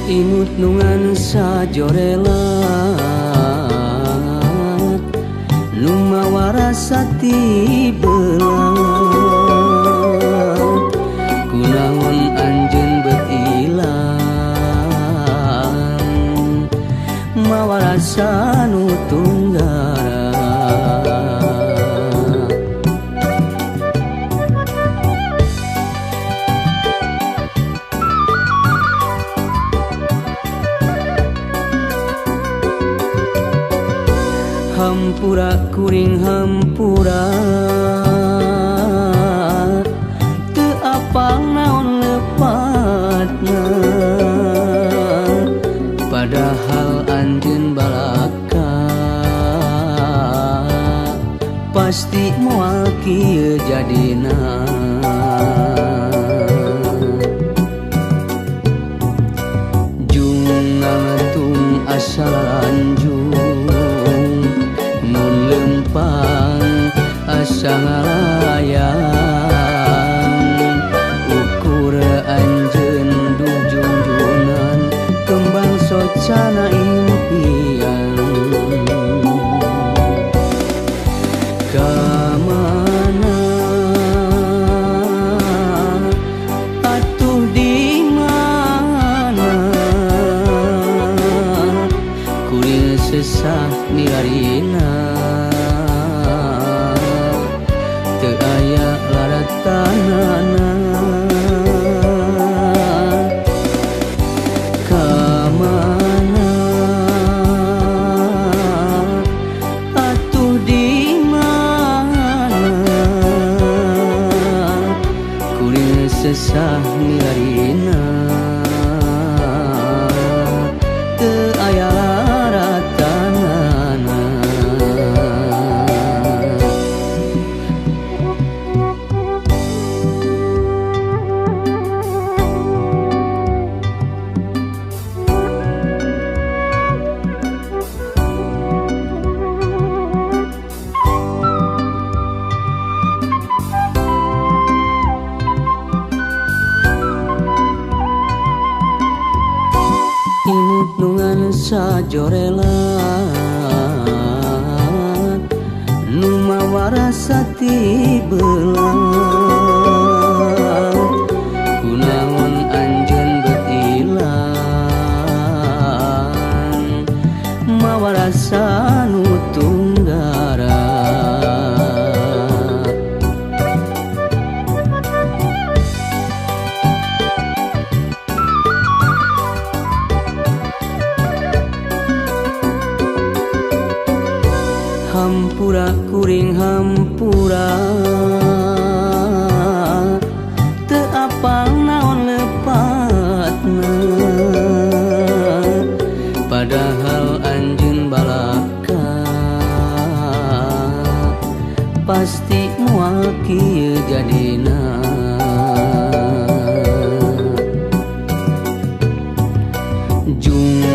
Imut nungan sajorelat nu mawarasati belat kunaon anjeun bet ilang mawarasa nu tunggara. Hampura kuring hampura teu apal naon lepatna padahal anjeun balaka pasti moal kieu jadina. Jung ngalentung asa lanjung lempang asa ngalayang ukur anjeun duh junjunan kembang socana impian. Ka mana atuh di mana kuring sesah milarina teu aya laratanana. Ka mana atuh di mana kuring sesah milarina teu aya laratanana. Imut nungan sajorelat nu mawarasati belat kunaon anjeun bet ilang mawarasa nu tunggara. Hampura kuring hampura teu apal naon lepatna padahal anjeun balaka pasti moal kieu jadina. Jung